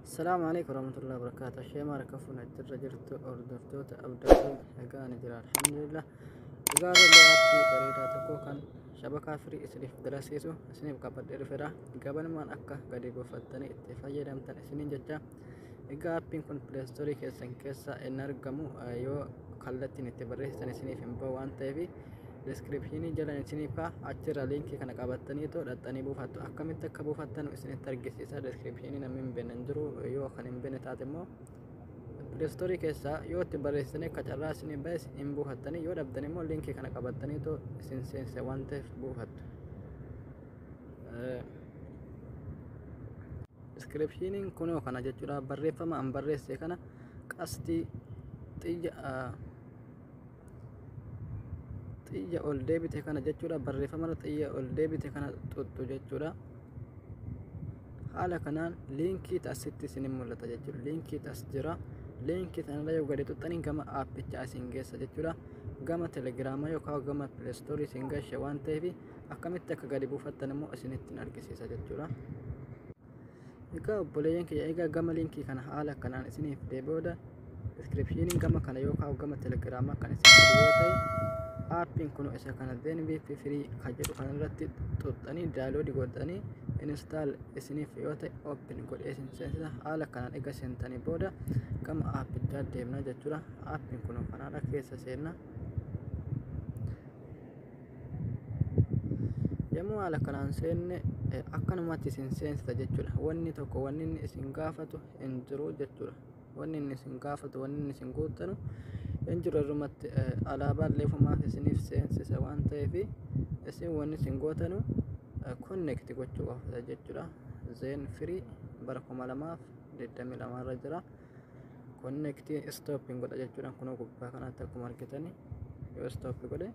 Assalaamu alaikum warahmatullahi wabarakatuh. Asheema harka fuuna jirra jirtu hordoftoota abdatuun egaa ni jira, alhamdulillah. Egaa irra aappii bareedaa tokko kan shabakaa firii isiniif dalasiisu isiniif qabadhee dhufeera. Gabanumaan akka gadi buufattanii itti fayyadamtan isiniin jecha. Egaa aappiin kun Play Store keessan keessa hin argamu, yoo kallattiin itti barreessitan isiniif hin bahu waan ta'eef description jala isiniif ka'a. Achirra liinkii kana qabattanii too dhaxxanii buufattu. Akkamitti akka buufattan isinitti argisiisa. Description namni hin beekne hin jiru. Yoo kan hin beekne taate immoo Play Store keessaa yoo itti barreessitanii akka carraa isinii bahes hin buufattanii, yoo dhabdan immoo liinkii kana qabattanii too isin seensa waan ta'eef buufattu. Descriptioniin kunoo kana jechuudha. Barreeffama an barreesse kana qastii xiyya ol deebite kana jechuudha. Barreeffama xiyya ol deebite kana xuxxu jechuudha. Haala kanaan liinkii asitti isin mul'ata jechuudha. Liinkii as jira. Liinkii sanarra yoo gadi xuxxanii gama aappichaa isin geessa jechuudha. Gama Telegiraamaa yookaan gama Play Store isin geessa waan ta'eef akkamitti akka gadi buufattan immoo isinitti argisiisa jechuudha. Egaa obboleeyyan kiyya, egaa gama liinkii kana haala kanaan isiniif deebi'uudha. Descriptioniin gama kana yookaan gama Telegiraamaa kan isin yoo ta'e, aappiin kun isa kana Zenvip Free kan jedhu kanarratti xuxxanii download godhanii install isiniif yoo ta'e open godhee isin seensisa. Haala kanaan egaa seentanii booda gama aappichaa deemna jechuudha. Aappiin kun kanaadha, keessa seenna. Yommuu haala kanaan seenne akkanumatti isin seensisa jechuudha. Wanni tokko wanni inni isin gaafatu hin jiru jechuudha. Wanni inni isin gaafatu, wanni inni isin guuttanu hin jiru. Irrumatti alaabaan leefumaaf isiniif seensisa waan ta'eef isin wanni isin gootanu connect gochuu qofa jechuudha. Zain Free bara 2022 irra jira. Connect stop godha jechuudha. Kunoo gubbaa kanatti akkuma argitani yoo stop godhe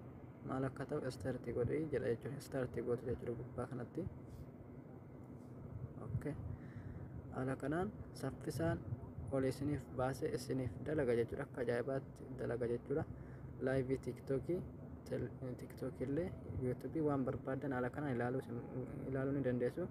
maal akka ta'u start godhe jedha jechuudha. Start gootu jechuudha gubbaa kanatti. Okay. Haala kanaan saffisaan ol isiniif baasee isiniif dalaga jechuudha. Akka ajaa'ibaatti dalaga jechuudha. Live TikTokii, TikTokii illee, YouTubeii waan barbaadan haala kanaan ilaaluu ni dandeessu.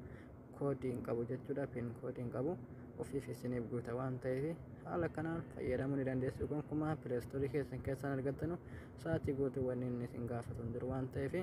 Koodii hin qabu jechuudha. PIN koodii hin qabu. Ofiif isiniif guuta waan ta'eef haala kanaan fayyadamuu ni dandeessu. Gonkumaa Play Store keessan keessaan argattanu sa'aatii guutuu wanni inni isin gaafatu hin jiru waan ta'eef.